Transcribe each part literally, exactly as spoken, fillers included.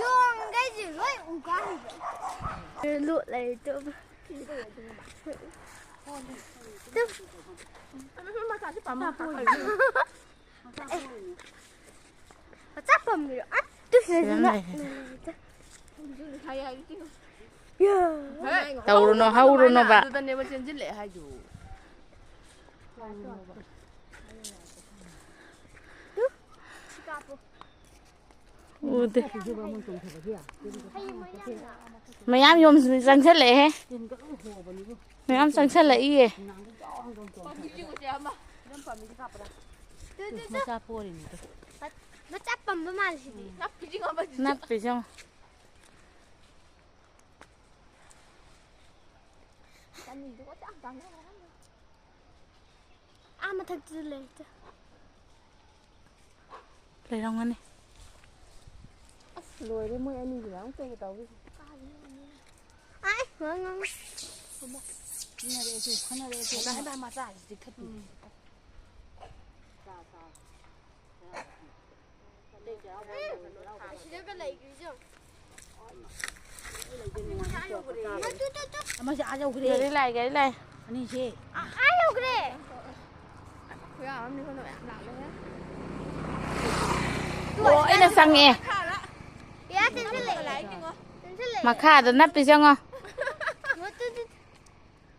ꯌꯣꯡꯈꯩꯁꯦ ꯂꯣꯏ ꯎꯀꯥꯟꯁꯦ꯫ ꯂꯣꯠ ꯂꯩꯔꯦ ꯇꯨꯝ꯫ ꯇꯨꯝ꯫ ꯃꯆꯥ ꯄꯝꯃꯤꯔꯣ? ꯑꯁ, ꯇꯨ ꯁꯤꯗꯅ꯫ ꯁꯤꯗꯅ ꯂꯩ꯫ ꯌꯥ꯫ ꯇꯧꯔꯨꯅꯣ, ꯍꯧꯔꯨꯅꯣꯕ꯫ ꯑꯗꯨꯗꯅꯦꯕ ꯆꯦꯟꯁꯤꯜꯂꯛꯑꯦ ꯍꯥꯏꯗꯨ꯫ ꯇꯨ꯫ ꯁꯤ ꯀꯥꯞꯄꯨ꯫ ꯎꯗꯦ꯫ ꯃꯌꯥꯝ ꯌꯣꯝ ꯆꯪꯁꯜꯂꯛꯑꯦꯍꯦ꯫ ꯃꯌꯥꯝ ꯆꯪꯁꯜꯂꯛꯏꯌꯦ꯫ ꯇꯨ, ꯇꯨ, ꯇꯨ꯫ ꯃꯆꯥ ꯄꯣꯔꯤꯅꯤꯗ꯫ ꯃꯆꯥ ꯄꯝꯕ ꯃꯥꯜꯂꯦ ꯁꯤꯗꯤ꯫ ꯅꯞꯄꯤꯁꯤ ꯌꯦꯡꯉꯣ꯫ ꯑꯥ ꯃꯊꯛꯇꯁꯨ ꯂꯩ꯫ ꯂꯩꯔꯝꯒꯅꯤ꯫ ꯑꯁ, ꯂꯣꯏꯔꯦ ꯃꯣꯏ ꯑꯅꯤꯒꯤ ꯃꯌꯥꯝ ꯀꯩꯒ ꯇꯧꯔꯤꯁꯦ꯫ ꯑꯥꯏ, ꯉꯥꯡ, ꯉꯥꯡ꯫ ꯈꯟꯅꯔꯛꯑꯦ ꯇꯨ, ꯈꯟꯅꯔꯛꯑꯦ ꯇꯨ꯫ ꯃꯆꯥ, ꯃꯆꯥ, ꯃꯆꯥ ꯍꯥꯏꯁꯤꯗꯤ ꯊꯠꯇꯦ꯫ ꯑꯁꯤꯗꯒ ꯂꯩꯈ꯭ꯔꯤꯁꯦ ꯌꯦꯡꯉꯣ꯫ ꯑꯃꯁꯦ ꯑꯥ ꯌꯧꯈ꯭ꯔꯦ꯫ ꯒꯥꯔꯤ ꯂꯥꯛꯑꯦ, ꯒꯥꯔꯤ ꯂꯥꯛꯑꯦ꯫ ꯑꯅꯤꯁꯦ꯫ ꯑꯥ, ꯑꯥ ꯌꯧꯈ꯭ꯔꯦ꯫ ꯈꯨꯌꯥꯝ ꯑꯃꯅꯤ ꯁꯣꯝꯗ ꯃꯌꯥꯝ ꯂꯥꯛꯂꯦꯍꯦ꯫ ꯑꯣ, ꯑꯩꯅ ꯆꯪꯉꯛꯑꯦ꯫ ꯌꯥ, ꯆꯦꯟꯁꯤꯜꯂꯛꯑꯦ꯫ ꯆꯦꯟꯁꯤꯜꯂꯛꯑꯦ꯫ ꯃꯈꯥꯗ ꯅꯞꯄꯤꯁꯦ ꯌꯦꯡꯉꯣ꯫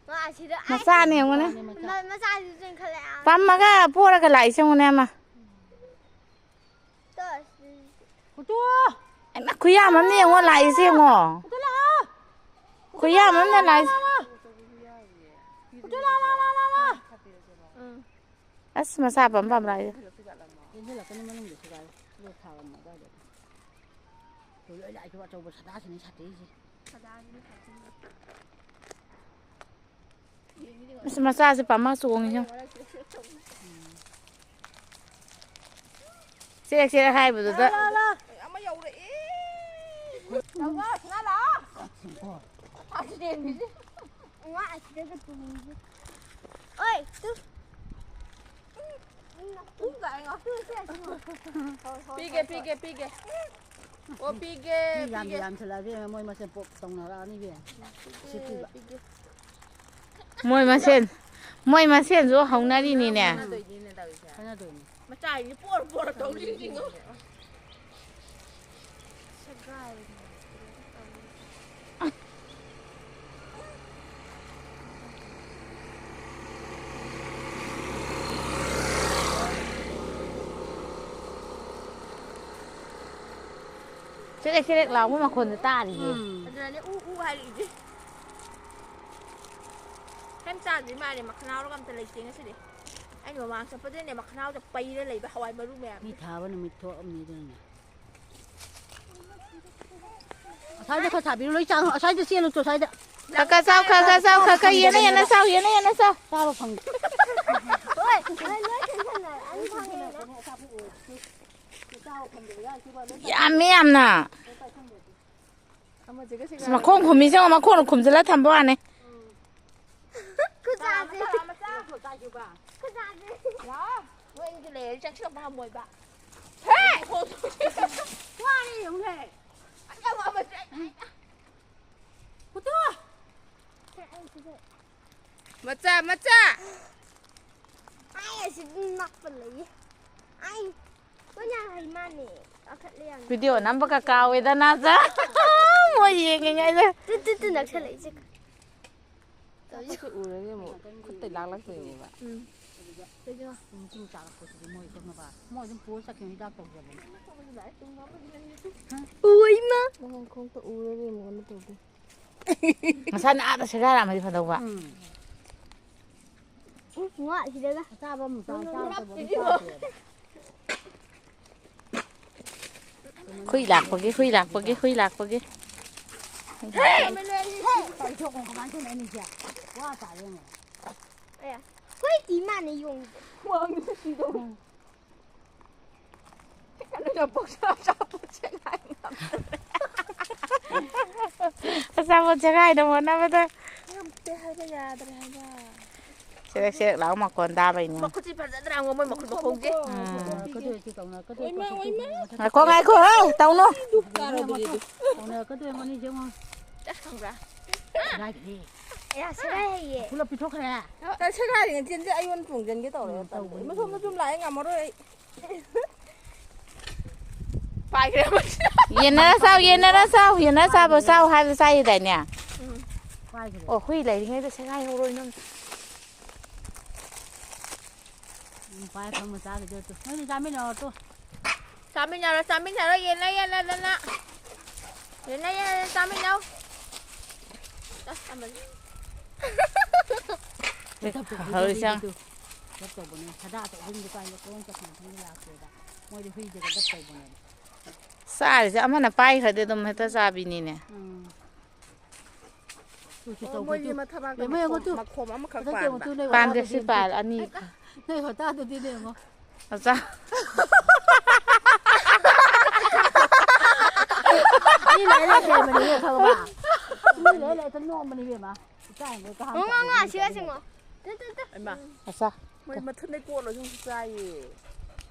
ꯃꯥ ꯑꯁꯤꯗ, ꯑꯥꯏ꯫ ꯃꯆꯥꯅꯦ ꯌꯦꯡꯉꯨꯅꯦ꯫ ꯃ-, ꯃꯆꯥꯁꯤꯁꯨ ꯆꯦꯟꯈꯠꯂꯛꯑꯦ꯫ ꯄꯝꯃꯒ ꯄꯣꯔꯒ ꯂꯥꯛꯏꯁꯦ ꯌꯦꯡꯉꯨꯅꯦ ꯑꯃ꯫ ꯇꯣ꯫ ꯍꯩꯃꯥ, ꯈꯨꯌꯥꯝ ꯑꯃꯅꯦ ꯌꯦꯡꯉꯣ ꯂꯥꯛꯏꯁꯦ ꯌꯦꯡꯉꯣ꯫ ꯈꯨꯌꯥꯝ ꯑꯃꯅꯦ ꯂꯥꯛꯏꯁꯦ꯫ ꯎꯝ꯫ ꯑꯁ, ꯃꯆꯥ ꯄꯝ ꯄꯝ ꯂꯥꯛꯏꯁꯦ꯫ ꯆꯦꯟꯁꯤꯜꯂꯛꯀꯅꯤ ꯃꯅꯨꯡꯗ ꯁꯤꯒꯥꯏ꯫ ꯂꯣꯛ ꯊꯥꯔꯝꯃꯣ ꯑꯗꯥꯏꯗ꯫ ꯂꯣꯏ ꯂꯥꯛꯏꯁꯦ ꯑꯆꯧꯕ ꯁꯗꯥꯁꯤꯅꯤ ꯁꯥꯊꯤꯁꯦ꯫ ꯑꯁ, ꯃꯆꯥꯁꯦ ꯄꯥꯝꯃ ꯆꯣꯡꯉꯤ ꯌꯦꯡꯉꯣ꯫ ꯆꯦꯛ ꯆꯦꯛ ꯍꯥꯏꯕꯗꯨꯗ꯫ ꯂꯥ, ꯂꯥ, ꯂꯥ꯫ ꯑꯃ ꯌꯧꯔꯛꯑꯦ꯫ ꯂꯥꯎꯕ, ꯁꯅꯥ ꯂꯥꯛꯑꯣ꯫ ꯃꯥꯁꯨ ꯆꯦꯟꯈꯤꯁꯦ꯫ ꯉꯥ ꯑꯁꯤꯗꯒ ꯇꯣꯡꯉꯤꯁꯦ꯫ ꯑꯣꯏ, ꯇꯨ꯫ ꯄꯤꯒꯦ, ꯄꯤꯒꯦ, ꯄꯤꯒꯦ꯫ ꯑꯣ, ꯄꯤꯒꯦ, ꯃꯤ ꯌꯥꯝ ꯄꯤꯒꯦ꯫ ꯌꯥꯝꯁꯜꯂꯛꯑꯗꯤ ꯃꯣꯏ ꯃꯁꯦꯟ ꯄꯣꯛ ꯇꯧꯅꯔꯛꯑꯅꯤ ꯏꯕꯦꯝꯃ꯫ ꯎꯁꯤꯠꯇ꯭ꯔꯤꯕ꯫ ꯄꯤꯒꯦ꯫ ꯃꯣꯏ ꯃꯁꯦꯟ, ꯃꯣꯏ ꯃꯁꯦꯟꯁꯨ ꯍꯧꯅꯔꯤꯅꯤꯅꯦ꯫ ꯈꯠꯅꯗꯣꯏꯅꯤꯅꯦ ꯇꯧꯔꯤꯁꯦ꯫ ꯈꯠꯅꯗꯣꯏꯅꯤ꯫ ꯃꯆꯥꯁꯤꯡꯁꯦ ꯄꯣꯔ ꯄꯣꯔ ꯇꯧꯔꯤꯁꯤꯡꯁꯦ꯫ ꯆꯦꯔꯦꯛ ꯆꯦꯔꯦꯛ ꯂꯥꯎꯕ ꯃꯈꯣꯟꯗ ꯇꯥꯔꯤꯌꯦ꯫ ꯎꯝ꯫ ꯑꯗꯨꯅꯅꯦ ꯎ ꯎ ꯍꯥꯏꯔꯛꯏꯁꯦ꯫ ꯀꯩꯝ ꯆꯥꯗ꯭ꯔꯤ ꯃꯥꯜꯂꯦ, ꯃꯈꯅꯥꯎꯔꯒ ꯑꯝꯇ ꯂꯩꯇꯦ ꯉꯁꯤꯗꯤ꯫ ꯑꯩꯅ ꯃꯃꯥꯡ ꯆꯠꯄꯗꯅꯦ ꯃꯈꯅꯥꯎꯗ ꯄꯩꯔ ꯂꯩꯕ ꯍꯋꯥꯏ ꯃꯔꯨ ꯃꯌꯥꯝ꯫ ꯃꯤ ꯊꯥꯕ ꯅꯨꯃꯤꯠ ꯊꯣꯛꯑꯝꯅꯤ ꯑꯗꯨꯅꯅꯦ꯫ ꯑꯁ꯭ꯋꯥꯏꯗ ꯈꯔ ꯊꯥꯕꯤꯔꯨ, ꯂꯣꯏ ꯆꯥꯔꯣ꯫ ꯑꯁ꯭ꯋꯥꯏꯗ ꯆꯦꯜꯂꯨ ꯆꯣ, ꯑꯁ꯭ꯋꯥꯏꯗ꯫ ꯈꯔ ꯈꯔ ꯆꯥꯎ, ꯈꯔ ꯈꯔ ꯆꯥꯎ, ꯈꯔ ꯈꯔ ꯌꯦꯟꯅ ꯌꯦꯟꯅ ꯆꯥꯎ, ꯌꯦꯟꯅ ꯌꯦꯟꯅ ꯆꯥꯎ꯫ ꯆꯥꯕ ꯐꯪꯗꯦ꯫ ꯍꯣꯏ, ꯂꯣꯏ ꯆꯦꯟꯁꯟꯅꯔꯦ꯫ ꯑꯩ ꯐꯪꯉꯦ꯫ ꯌꯥꯝꯃꯦ ꯌꯥꯝꯅ꯫ ꯑꯃꯁꯤꯒ ꯁꯤꯒ ꯑꯁ, ꯃꯈꯣꯡ ꯈꯨꯝꯃꯤꯁꯦ ꯌꯦꯡꯉꯣ, ꯃꯈꯣꯡꯅ ꯈꯨꯝꯖꯤꯜꯂ ꯊꯝꯕ ꯋꯥꯅꯦ꯫ ꯈꯨꯖꯥꯁꯦ꯫ ꯃꯆꯥ, ꯃꯆꯥ, ꯃꯆꯥ꯫ ꯈꯨꯖꯥꯁꯦ꯫ ꯂꯥꯛꯑꯣ꯫ ꯅꯣꯏ ꯑꯅꯤꯗꯤ ꯂꯩꯔꯗꯤ ꯆꯪꯁꯤꯜꯂꯛꯄ ꯉꯝꯃꯣꯏꯕ꯫ ꯍꯦ! ꯋꯥꯔꯦ ꯌꯦꯡꯉꯨꯅꯦ꯫ ꯑꯆꯧꯕ ꯑꯃꯁꯦ꯫ ꯄꯨꯇꯨ! ꯃꯆꯥ, ꯃꯆꯥ! ꯑꯩ ꯑꯁꯤ ꯑꯗꯨꯝ ꯅꯞꯄ ꯂꯩꯌꯦ꯫ ꯑꯩ ꯀꯣꯏꯅ ꯍꯩ ꯃꯥꯅꯦ꯫ ꯀꯥꯈꯠꯂꯦ ꯌꯥꯝꯅ꯫ ꯚꯤꯗꯤꯑꯣ ꯅꯝꯕꯒ ꯀꯥꯎꯋꯦꯗ ꯅꯥꯖ꯫ ꯃꯣꯏ ꯌꯦꯡꯉꯤꯉꯩꯗ꯫ ꯇꯨ, ꯇꯨ, ꯇꯨ ꯅꯛꯁꯜꯂꯛꯏꯁꯦ꯫ ꯇꯧꯔꯤꯁꯦ꯫ ꯆꯠꯄꯁꯦ ꯎꯔꯗꯤ ꯑꯃꯨꯛ ꯈꯨꯠꯇ ꯂꯥꯛꯂꯛꯇꯣꯏꯅꯦꯕ꯫ ꯎꯝ꯫ ꯀꯩꯒꯤꯅꯣ? ꯆꯤꯡ ꯆꯤꯡ ꯆꯥꯔꯛꯄꯁꯤꯗꯤ ꯃꯣꯏ ꯈꯪꯉꯕ? ꯃꯣꯏ ꯑꯗꯨꯝ ꯄꯨꯔ ꯆꯠꯈꯤꯕ ꯍꯤꯗꯥꯛ ꯇꯧꯖꯕꯅꯤ꯫ ꯎꯏꯃ꯫ ꯅꯪ ꯈꯣꯡꯇ ꯎꯔꯗꯤ ꯑꯃꯨꯛ ꯀꯩꯅꯣ ꯇꯧꯗꯣꯏ꯫ ꯃꯁꯥꯅ ꯑꯥꯗ ꯁꯦꯒꯥꯏꯔꯛꯑꯝꯃꯗꯤ ꯐꯗꯧꯕ꯫ ꯎꯝ꯫ ꯎꯝ, ꯉꯥꯛꯁꯤꯗꯒ꯫ ꯑꯆꯥꯕ ꯑꯃꯨꯛ ꯆꯥ, ꯆꯥꯗꯕ ꯑꯃꯨꯛ ꯆꯥꯗꯦꯕ꯫ ꯍꯨꯏ ꯂꯥꯛꯄꯒꯤ, ꯍꯨꯏ ꯂꯥꯛꯄꯒꯤ, ꯍꯨꯏ ꯂꯥꯛꯄꯒꯤ꯫ ꯍꯦ! ꯄꯥꯏꯊꯣꯛꯈꯣ, ꯀꯃꯥꯏꯅ ꯇꯧꯅꯤ ꯑꯅꯤꯁꯦ? ꯋꯥ ꯇꯥꯔꯦ ꯌꯦꯡꯉꯣ꯫ ꯑꯦ, ꯍꯨꯏ ꯇꯤ ꯃꯥꯅꯦ ꯌꯣꯡꯁꯦ꯫ ꯋꯥꯡꯗꯦ ꯁꯤꯗꯧ꯫ ꯎꯝ꯫ ꯀꯩꯅꯣ ꯌꯥꯝ ꯄꯣꯛꯆ-, ꯑꯆꯥꯄꯣꯠ ꯁꯦꯒꯥꯏ ꯉꯝꯗ꯭ꯔꯦ꯫ ꯑꯆꯥꯄꯣꯠ ꯁꯦꯒꯥꯏꯅꯕ ꯍꯣꯠꯅꯕꯗ꯫ ꯉꯝꯗꯦ ꯍꯥꯏꯕ ꯌꯥꯗ꯭ꯔꯦ ꯍꯥꯏꯕ꯫ ꯁꯦꯔꯦꯛ ꯁꯦꯔꯦꯛ ꯂꯥꯎ ꯃꯈꯣꯟ ꯇꯥꯕꯩꯅꯦ꯫ ꯃꯈꯨꯠꯁꯤ ꯐꯖꯗ꯭ꯔꯥ ꯌꯦꯡꯉꯣ, ꯃꯣꯏ ꯃꯈꯨꯠ ꯃꯈꯣꯡꯁꯦ꯫ ꯎꯝ꯫ ꯀꯗꯣꯏꯁꯤ ꯇꯧꯅ ꯀꯗꯣꯏ ꯑꯣꯏꯃ, ꯑꯣꯏꯃ꯫ ꯉꯥꯏꯈꯣ ꯉꯥꯏꯈꯣ ꯍꯦ ꯇꯧꯅꯨ꯫ ꯇꯥꯔꯕꯗꯤ ꯑꯗꯨ꯫ ꯇꯧꯅ ꯀꯗꯣꯏ ꯃꯅꯤ ꯌꯦꯡꯉꯣ꯫ ꯑꯁ ꯈꯪꯕ꯭ꯔꯥ? ꯂꯥꯏꯈ꯭ꯔꯦ꯫ ꯑꯦ ꯁꯦꯒꯥꯏ ꯍꯩꯌꯦ꯫ ꯄꯨꯂꯞ ꯄꯤꯊꯣꯛꯈ꯭ꯔꯦ꯫ ꯇ ꯁꯦꯒꯥꯏꯔꯤꯉꯩ ꯆꯦꯟꯁꯦ ꯑꯩꯉꯣꯟꯗ ꯆꯣꯡꯁꯤꯟꯒꯦ ꯇꯧꯔꯦ꯫ ꯎꯝ, ꯇꯧꯕꯅꯦ꯫ ꯃꯊꯣꯝꯗ ꯁꯨꯝ ꯂꯥꯛꯑꯦ ꯉꯝꯃꯔꯣꯏ ꯑꯩ꯫ ꯄꯥꯏꯈ꯭ꯔꯦ ꯃꯣꯏꯁꯦ꯫ ꯌꯦꯟꯅꯔ ꯆꯥꯎ ꯌꯦꯟꯅꯔ ꯆꯥꯎ ꯌꯦꯟꯅꯔ ꯆꯥꯕ ꯆꯥꯎ ꯍꯥꯏꯕꯗ ꯆꯥꯏꯗꯥꯏꯅꯦ꯫ ꯄꯥꯏꯈ꯭ꯔꯦ꯫ ꯑꯣ ꯍꯨꯏ ꯂꯩꯔꯤꯉꯩꯗ ꯁꯦꯒꯥꯏ ꯍꯧꯔꯣꯏ ꯅꯪ꯫ ꯎꯝ, ꯄꯥꯏ ꯐꯝꯃ ꯆꯥꯈꯤꯗꯣꯏ ꯇꯨ꯫ ꯅꯣꯏꯅꯤ ꯆꯥꯃꯤꯟꯅꯔꯣ ꯇꯨ꯫ ꯆꯥꯃꯤꯟꯅꯔꯣ ꯆꯥꯃꯤꯟꯅꯔꯣ ꯌꯦꯟꯅ ꯌꯦꯟꯅꯗꯅ꯫ ꯌꯦꯟꯅ ꯌꯦꯟꯅꯗꯅ ꯆꯥꯃꯤꯟꯅꯧ꯫ ꯑꯁ ꯑꯃꯅꯤ꯫ ꯗꯞ ꯇꯧꯕꯅꯦ, ꯍꯧꯖꯤꯛ ꯆꯪ꯫ ꯗꯞ ꯇꯧꯕꯅꯦ꯫ ꯁꯗꯥ ꯑꯆꯧꯕꯁꯤꯡꯗꯣ ꯀꯥꯏꯗ ꯀꯣꯟ ꯆꯠꯈꯤꯕ ꯈꯪꯗꯦ ꯂꯥꯛꯇꯦꯗ꯫ ꯃꯣꯏꯗꯤ ꯍꯨꯏꯗꯒ ꯗꯞ ꯇꯧꯕꯅꯦꯕ꯫ ꯆꯥꯔꯤꯁꯦ ꯑꯃꯅ ꯄꯥꯏꯈ꯭ꯔꯗꯤ ꯑꯗꯨꯝ ꯍꯦꯛꯇ ꯆꯥꯕꯤꯅꯤꯅꯦ꯫ ꯎꯝ꯫ ꯇꯨ, ꯇꯨ ꯑꯣ, ꯇꯧ, ꯃꯣꯏꯒꯤ ꯇꯨ꯫ ꯃꯊꯕꯥꯛꯇ ꯌꯦꯡꯉꯣ, ꯌꯦꯡꯉꯣ, ꯃꯈꯣꯝ- ꯇꯨ꯫ ꯃꯈꯣꯝ ꯑꯃꯈꯛ ꯍꯟꯗꯛ ꯄꯥꯟꯕ꯫ ꯌꯦꯡꯉꯣ, ꯇꯨ, ꯅꯣꯏ ꯄꯥꯟꯗꯦ ꯋꯥꯇꯥꯗꯨꯗꯤ ꯁꯤ ꯑꯝꯇ꯫ ꯄꯥꯜ ꯑꯅꯤ꯫ ꯅꯣꯏ ꯋꯥꯇꯥꯗꯨꯗꯤ ꯌꯦꯡꯉꯣ꯫ ꯑꯆꯥ꯫ ꯃꯤ ꯂꯣꯏ ꯂꯩꯈ꯭ꯔꯕꯅꯦ, ꯈꯪꯉꯕ? ꯃꯤ ꯂꯣꯏ ꯂꯩ, ꯍꯦꯛꯇ ꯅꯣꯝꯕꯅꯤ, ꯏꯕꯦꯝꯃ꯫ ꯏꯀꯥꯏ ꯍꯪꯒꯣꯏ ꯀꯥ ꯍꯪꯒꯣꯏ꯫ ꯉꯣ, ꯉꯣ, ꯁꯤꯒ ꯆꯤꯡꯉꯣ꯫ ꯇꯨ, ꯇꯨ, ꯇꯨ꯫ ꯍꯩꯃꯥ, ꯑꯆꯥ꯫ ꯃꯣꯏ ꯃꯊꯟꯗꯩ ꯀꯣꯠꯂꯁꯨ ꯑꯃꯨꯛ ꯆꯥꯏꯌꯦ꯫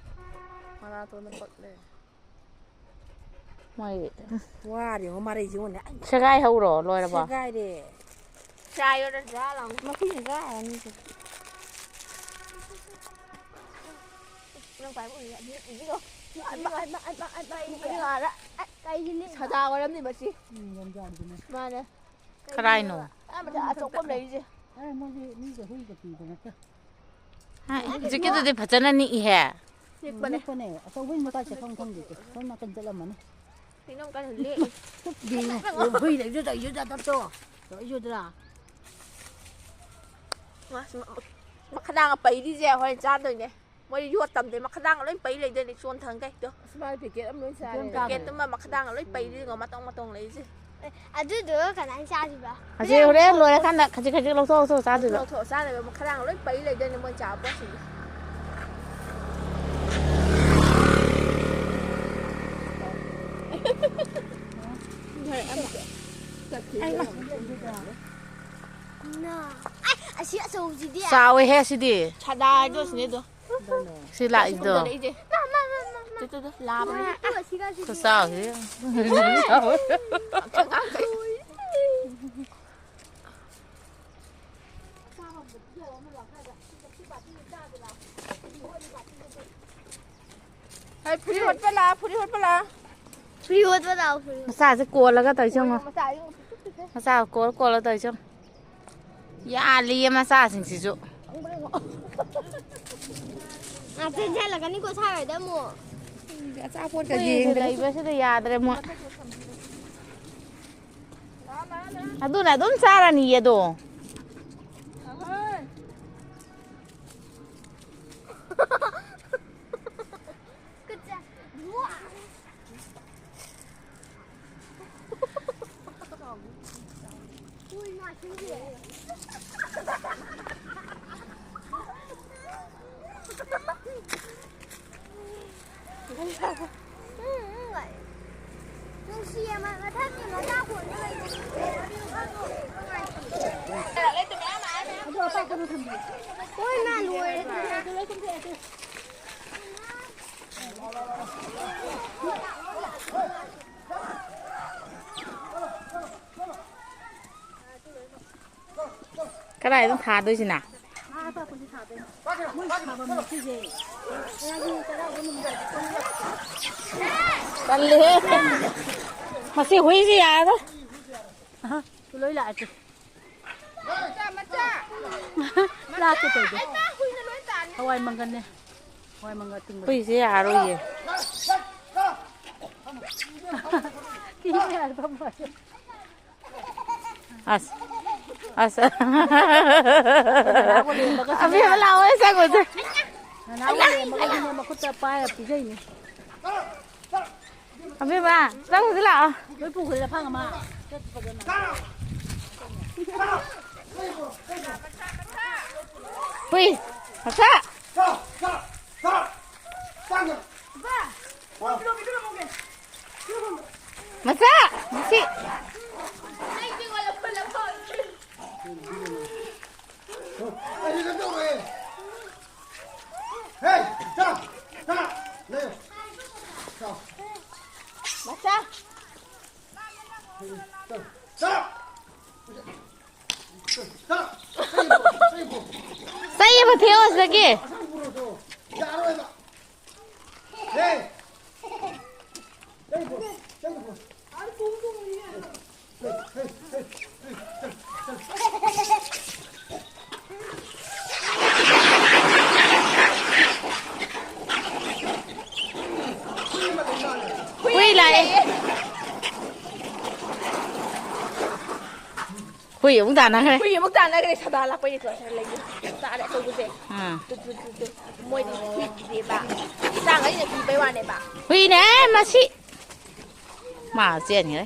ꯃꯅꯥꯇꯣꯟꯅ ꯄꯠꯂꯦ꯫ ꯃꯣꯏ ꯋꯥꯔꯦꯉꯣ ꯃꯔꯩꯁꯦ ꯌꯦꯡꯉꯣꯅꯦ꯫ ꯑꯩ ꯁꯦꯒꯥꯏ ꯍꯧꯔꯣ ꯂꯣꯏꯔꯕꯣ? ꯁꯦꯒꯥꯏꯔꯦ꯫ ꯆꯥꯏꯌꯣꯗ ꯖꯥ ꯂꯥꯎꯅ꯫ ꯃꯈꯨꯠꯅ ꯆꯥꯔꯅꯤ꯫ ꯅꯪ ꯄꯥꯏꯕ ꯎꯏꯌꯦ꯫ ꯑꯗꯨ ꯏꯕꯤꯔꯣ꯫ ꯑꯩꯃ, ꯑꯩꯃ, ꯑꯩꯃ, ꯑꯩꯃ, ꯑꯩꯃ, ꯑꯩꯃ꯫ ꯀꯩꯒꯤꯅꯤ? ꯁꯗꯥ ꯑꯣꯏꯔꯝꯅꯤ ꯃꯁꯤ꯫ ꯎꯝ, ꯌꯥꯝꯖꯥꯗꯨꯅꯦ꯫ ꯃꯥꯅꯦ꯫ ꯀꯔꯥꯏꯅꯣ? ꯑꯥ, ꯃꯊꯛ ꯑꯆꯧꯕ ꯑꯃ ꯂꯩꯔꯤꯁꯦ꯫ ꯑꯦ, ꯃꯣꯏꯗꯤ ꯃꯤꯒ ꯍꯨꯏꯒ ꯄꯤꯕ ꯅꯠꯇꯦ꯫ ꯍꯥꯏ, ꯍꯧꯖꯤꯛꯀꯤꯗꯨꯗꯤ ꯐꯖꯅ ꯅꯤꯛꯏꯍꯦ꯫ ꯄꯤꯛꯄꯅꯦ꯫ ꯄꯤꯛꯄꯅꯦ꯫ ꯑꯆꯧꯕ ꯍꯨꯏ ꯃꯆꯥ ꯆꯠꯐꯝ ꯈꯪꯗꯦ꯫ ꯁꯣꯝ ꯅꯥꯀꯟ ꯆꯠꯂꯝꯃꯅꯤ꯫ ꯀꯩꯅꯣꯝ ꯀꯟꯅ ꯂꯦꯛꯏ꯫ ꯌꯦꯡꯉꯣ, ꯍꯨꯏ ꯂꯩꯕꯗꯨ ꯇꯧꯏꯗꯨ ꯇꯞꯇꯣ꯫ ꯇꯧꯏꯗꯨꯗ꯭ꯔꯥ? ꯃꯥꯁꯤ ꯃ-, ꯃꯈꯗꯥꯡ ꯄꯩꯔꯤꯁꯦ ꯍꯣꯔꯦꯟ ꯆꯥꯗꯣꯏꯅꯦ꯫ ꯃꯣꯏ ꯌꯣꯠ ꯇꯝꯗꯦ, ꯃꯈꯗꯥꯡ ꯂꯣꯏ ꯄꯩ ꯂꯩꯗꯣꯏꯅꯦ, ꯆꯣꯟ ꯊꯪꯒꯩ꯫ ꯇꯣ꯫ ꯑꯁ, ꯃꯥꯗꯤ ꯄꯦꯀꯦꯠ ꯑꯃ ꯂꯣꯏ ꯆꯥꯔꯦ꯫ ꯄꯦꯀꯦꯠ ꯄꯦꯀꯦꯠꯇꯨꯃ ꯃꯈꯗꯥꯡ ꯂꯣꯏ ꯄꯩꯔꯤꯉꯣ, ꯃꯇꯣꯡ ꯃꯇꯣꯡ ꯂꯩꯔꯤꯁꯦ꯫ ꯑꯗꯨꯗꯣ ꯀꯃꯥꯏꯅ ꯆꯥꯗꯣꯏꯕ? ꯑꯁꯤ ꯍꯣꯔꯦꯟ ꯂꯣꯏꯔꯀꯥꯟꯗ ꯈꯖꯤꯛ ꯈꯖꯤꯛ ꯂꯧꯊꯣꯛ ꯂꯧꯊꯣꯛ ꯆꯥꯗꯣꯏꯕ꯫ ꯂꯧꯊꯣꯛ ꯆꯥꯗꯣꯏꯕ, ꯃꯈꯗꯥꯡ ꯂꯣꯏ ꯄꯩ ꯂꯩꯗꯣꯏꯅꯦ ꯃꯣꯏ ꯆꯥꯕ ꯄꯣꯠꯁꯤꯡꯗꯣ꯫ ꯑꯁꯤ ꯑꯆꯧꯕꯁꯤꯗꯤ꯫ ꯆꯥꯎꯋꯦꯍꯦ ꯁꯤꯗꯤ꯫ ꯁꯥꯗꯥ ꯍꯥꯏꯗꯣ ꯁꯤꯅꯦ ꯑꯗꯣ꯫ ꯁꯤ ꯂꯥꯛꯏꯗꯣ꯫ ꯀꯨꯝꯊꯔꯛꯏꯁꯦ꯫ ꯃꯥ, ꯃꯥ, ꯃꯥ, ꯃꯥ, ꯃꯥ꯫ ꯇꯨ, ꯇꯨ, ꯇꯨ, ꯂꯥꯕꯅꯦ꯫ ꯑ, ꯑ, ꯁꯤꯒ, ꯁꯤꯒ꯫ ꯈꯨꯆꯥꯎꯁꯤ꯫ ꯍꯩ, ꯐꯨꯔꯤ ꯍꯣꯠꯄ ꯂꯥꯛꯑꯣ, ꯐꯨꯔꯤ ꯍꯣꯠꯄ ꯂꯥꯛꯑꯣ꯫ ꯐꯨꯔꯤ ꯍꯣꯠꯄ ꯂꯥꯛꯑꯣ, ꯐꯨꯔꯤ ꯍꯣꯠꯄ꯫ ꯃꯆꯥꯁꯦ ꯀꯣꯜꯂꯒ ꯇꯧꯔꯤꯁꯦ ꯌꯦꯡꯉꯣ꯫ ꯃꯆꯥ ꯌꯦꯡꯉꯣ, ꯄꯤꯛꯇ꯭ꯔꯨ ꯄꯤꯛꯈ꯭ꯔꯦ꯫ ꯃꯆꯥ ꯀꯣꯜ ꯀꯣꯜꯂ ꯇꯧꯔꯤꯁꯦ ꯌꯦꯡꯉꯣ꯫ ꯌꯥꯜꯂꯤꯌꯦ ꯃꯆꯥꯁꯤꯡꯁꯤꯁꯨ꯫ ꯉꯥꯛꯇ ꯆꯦꯜꯂꯛꯀꯅꯤꯀꯣ ꯁꯥꯔꯣꯏꯗ ꯑꯃꯨꯛ꯫ ꯑꯆꯥꯄꯣꯠꯀ ꯍꯨꯏꯁꯦ ꯌꯦꯡꯗ꯭ꯔꯦ꯫ ꯂꯩꯕꯁꯤꯗ ꯌꯥꯗ꯭ꯔꯦ ꯃꯣꯏ꯫ ꯑꯗꯨꯅ ꯑꯗꯨꯝ ꯆꯥꯔꯅꯤꯌꯦ ꯑꯗꯣ꯫ ꯅꯨꯡꯁꯤꯌꯦ, ꯃ-, ꯃꯊꯛꯀꯤ ꯃꯆꯥ ꯈꯣꯟꯗꯣ ꯂꯩꯇꯦ꯫ ꯍꯣꯏ, ꯃꯥ ꯂꯣꯏꯔꯦ꯫ ꯀꯗꯥꯏꯗ ꯊꯥꯗꯣꯏꯁꯤꯅ? ꯇꯜꯂꯦꯍꯦ꯫ ꯃꯁꯤ ꯍꯨꯏꯁꯤ ꯌꯥꯔꯔꯣꯏ꯫ ꯑꯍ, ꯂꯣꯏ ꯂꯥꯛꯑꯦ ꯇꯨ꯫ ꯂꯥꯛꯀꯦ ꯇꯧꯗꯦ꯫ ꯍꯋꯥꯏ ꯃꯪꯒꯟꯅꯦ꯫ ꯍꯋꯥꯏ ꯃꯪꯒꯟ ꯑꯇꯤꯡꯕꯗꯣ꯫ ꯍꯨꯏꯁꯦ ꯌꯥꯔꯣꯏꯌꯦ꯫ ꯀꯤꯍꯦ ꯍꯥꯏꯕ ꯃꯣꯏ꯫ ꯑꯁ꯫ ꯑꯁ꯫ ꯅꯅꯥꯎꯒ ꯂꯦꯝꯕꯒꯁꯤꯅꯦ꯫ ꯑꯕꯦꯝꯃ ꯂꯥꯛꯑꯣ, ꯆꯪꯉꯨꯁꯦ꯫ ꯅꯅꯥꯎꯒ ꯂꯦꯝꯕꯒꯁꯤꯅꯦ ꯃꯈꯨꯠꯇ ꯄꯥꯏꯔ ꯄꯤꯖꯩꯅꯦ꯫ ꯑꯕꯦꯝꯃ, ꯆꯪꯉꯨꯁꯤ ꯂꯥꯛꯑꯣ꯫ ꯂꯣꯏ ꯄꯨꯈ꯭ꯔꯦ ꯂꯐꯥꯡ ꯑꯃ꯫ ꯍꯨꯏ, ꯃꯆꯥ꯫ ꯃꯆꯥ, ꯃꯁꯤ꯫ ꯀꯩꯅꯣ ꯇꯧꯔꯦ꯫ ꯍꯦ, ꯆꯠꯂꯣ, ꯆꯠꯂꯣ, ꯂꯩꯌꯨ꯫ ꯆꯠꯂꯣ꯫ ꯃꯆꯥ꯫ ꯆꯠꯂꯣ, ꯆꯠꯂꯣ꯫ ꯆꯠꯂꯣ꯫ ꯆꯠꯂꯣ꯫ ꯆꯩ ꯑꯃ ꯊꯦꯛꯑꯣ ꯁꯤꯗꯒꯤ꯫ ꯑꯁꯥꯡ ꯄꯨꯔꯛꯑꯣ꯫ ꯌꯥꯔꯣꯏꯕ꯫ ꯍꯦ꯫ ꯆꯩ ꯄꯨꯔꯛꯑꯣ꯫ ꯆꯩ ꯄꯨꯔꯛꯑꯣ꯫ ꯍꯨꯏ ꯂꯥꯛꯑꯦ꯫ ꯍꯨꯏ ꯑꯃꯨꯛ ꯇꯥꯟꯅꯈ꯭ꯔꯦ꯫ ꯍꯨꯏ ꯑꯃꯨꯛ ꯇꯥꯟꯅꯈ꯭ꯔꯦ꯫ ꯁꯗꯥ ꯂꯥꯛꯄꯩ ꯂꯩꯌꯦ꯫ ꯆꯥꯔꯦ ꯑꯆꯧꯕꯁꯦ꯫ ꯑꯥ꯫ ꯇꯨ, ꯇꯨ, ꯇꯨ, ꯇꯨ꯫ ꯃꯣꯏꯗꯤ ꯍꯨꯏ ꯄꯤꯗꯦꯕ꯫ ꯏꯆꯥ ꯉꯩꯅ ꯄꯤꯕꯩ ꯋꯥꯅꯦꯕ꯫ ꯍꯨꯏꯅꯦ ꯃꯁꯤ꯫ ꯃꯥ ꯆꯦꯟꯈ꯭ꯔꯦ꯫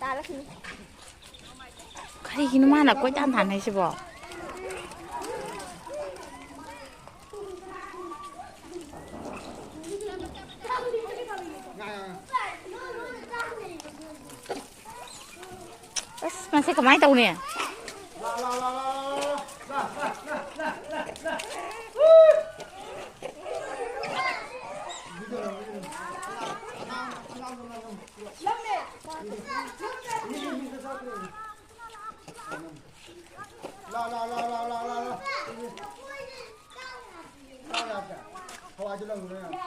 ꯇꯥꯔꯛꯈꯤꯅꯤ꯫ ꯀꯔꯤꯒꯤꯅꯣ ꯃꯥꯅ ꯀꯣꯏꯇꯥꯟ ꯇꯥꯟꯅꯩꯁꯤꯕꯣ? ꯑꯁ, ꯃꯁꯤ ꯀꯃꯥꯏꯅ ꯇꯧꯅꯤ? ꯂꯥ, ꯂꯥ, ꯂꯥ, ꯂꯥ, ꯂꯥ, ꯂꯥ, ꯂꯥ꯫ ꯂꯥ, ꯂꯥ, ꯂꯥ, ꯂꯥ, ꯂꯥ, ꯂꯥ꯫ ꯍꯋꯥꯏꯗꯨ ꯂꯪꯉꯨꯔꯣ ꯌꯥꯔꯦ꯫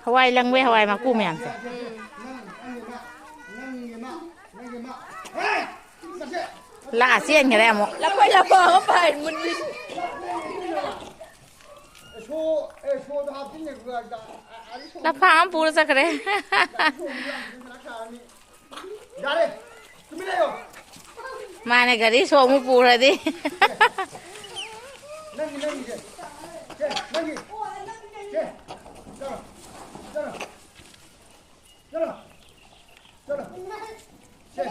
ꯍꯋꯥꯏ ꯂꯪꯕꯩ ꯍꯋꯥꯏ ꯃꯀꯨ ꯃꯌꯥꯝꯁꯦ꯫ ꯂꯥ ꯆꯦꯟꯈꯔꯦ ꯑꯃꯨꯛ꯫ ꯂꯐꯣꯏ ꯂꯐꯣꯏ ꯑꯃ ꯄꯥꯏ ꯃꯨꯟꯕꯤ꯫ ꯂꯐꯥ ꯑꯃ ꯄꯨꯔ ꯆꯠꯈ꯭ꯔꯦ꯫ ꯌꯥꯔꯦ, ꯇꯨꯃꯤꯟ ꯂꯩꯌꯣ꯫ ꯃꯥꯅꯦ, ꯒꯥꯔꯤ ꯁꯣ ꯑꯃꯨꯛ ꯄꯨꯈ꯭ꯔꯗꯤ꯫ ꯅꯪꯒꯤ, ꯅꯪꯒꯤꯁꯦ꯫ ꯁꯦ, ꯅꯪꯒꯤ꯫ ꯁꯦ, ꯆꯠꯂꯣ꯫ ꯆꯠꯂꯣ꯫ ꯆꯠꯂꯣ꯫ ꯆꯠꯂꯣ꯫ ꯁꯦ,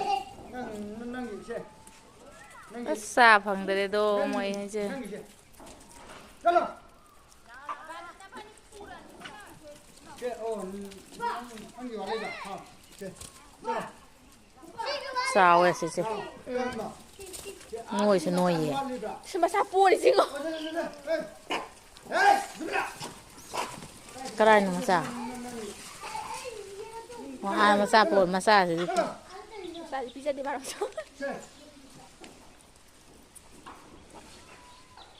ꯅꯪ, ꯅꯪꯒꯤ, ꯁꯦ꯫ ꯅꯪꯒꯤ꯫ ꯑꯁ, ꯆꯥ ꯐꯪꯗ꯭ꯔꯦꯗꯣ, ꯅꯪꯒꯤ, ꯃꯣꯏ ꯍꯥꯏꯁꯦ꯫ ꯅꯪꯒꯤꯁꯦ꯫ ꯆꯠꯂꯣ꯫ ꯁꯦ, ꯑꯣ, ꯅꯪ, ꯅꯪꯒꯤ ꯋꯥꯔꯤꯗ꯫ ꯍꯥ, ꯁꯦ꯫ ꯆꯠꯂꯣ꯫ ꯆꯥꯎꯋꯦ ꯁꯤꯁꯦ꯫ ꯆꯠꯂꯣ꯫ ꯎꯝ꯫ ꯅꯣꯏꯁꯨ ꯅꯣꯏꯌꯦ꯫ ꯁꯤ ꯃꯆꯥ ꯄꯣꯔꯤꯁꯤꯉꯣ꯫ ꯀꯔꯥꯏꯅꯣ ꯃꯆꯥ? ꯋꯥ-, ꯃꯆꯥ ꯄꯣ-, ꯃꯆꯥꯁꯤꯗꯤ꯫ ꯃꯆꯥꯁꯤ ꯄꯤꯖꯗꯦ ꯃꯥꯅ ꯃꯆꯥ꯫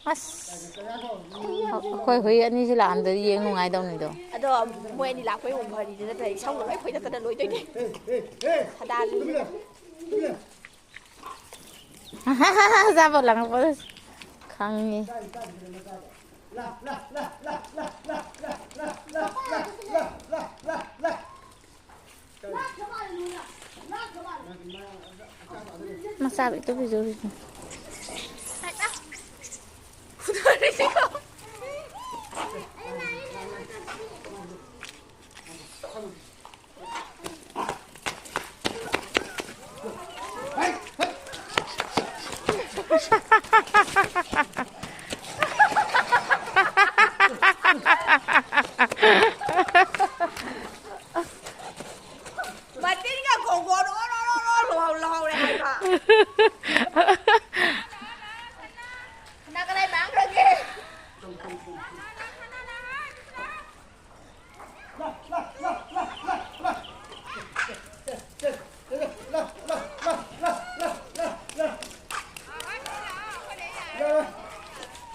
ꯑꯁ꯫ ꯑꯩꯈꯣꯏ ꯍꯨꯏ ꯑꯅꯤꯁꯤ ꯂꯥꯛꯑꯝꯗꯗꯤ ꯌꯦꯡ ꯅꯨꯡꯉꯥꯏꯗꯧꯅꯤꯗꯣ꯫ ꯑꯗꯣ ꯃꯣꯏ ꯑꯅꯤ ꯂꯥꯛꯄꯩ ꯑꯣꯏꯕ ꯐꯔꯤꯗꯤ ꯅꯠꯇ꯭ꯔꯗꯤ ꯏꯁꯧꯅ ꯂꯣꯏ ꯐꯣꯏꯗꯠꯇꯅ ꯂꯣꯏꯗꯣꯏꯅꯦ꯫ ꯍꯗꯥꯗꯨꯁꯨ꯫ ꯑꯆꯥꯄꯣꯠ ꯂꯪꯉꯛꯄꯗ ꯈꯪꯉꯤ꯫ ꯃꯆꯥ ꯄꯤꯛꯇꯨ ꯄꯤꯛꯇꯨ ꯄꯤꯛꯇꯨ꯫ ꯃꯇꯤꯟꯒ ꯈꯣꯡꯒꯣꯟ ꯑꯣꯔꯣ ꯑꯣꯔꯣ ꯑꯣꯔꯣ ꯂꯧꯍꯧ-, ꯂꯧꯍꯧꯔꯦ ꯍꯥꯏꯕ꯫ ꯀꯅꯥ ꯀꯅꯥꯏ ꯃꯥꯡꯈ꯭ꯔꯒꯦ?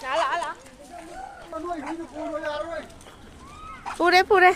ꯂꯥꯛꯑꯣ, ꯂꯥꯛꯑꯣ, ꯂꯥꯛꯑꯣ꯫ ꯄꯨꯔꯦ, ꯄꯨꯔꯦ꯫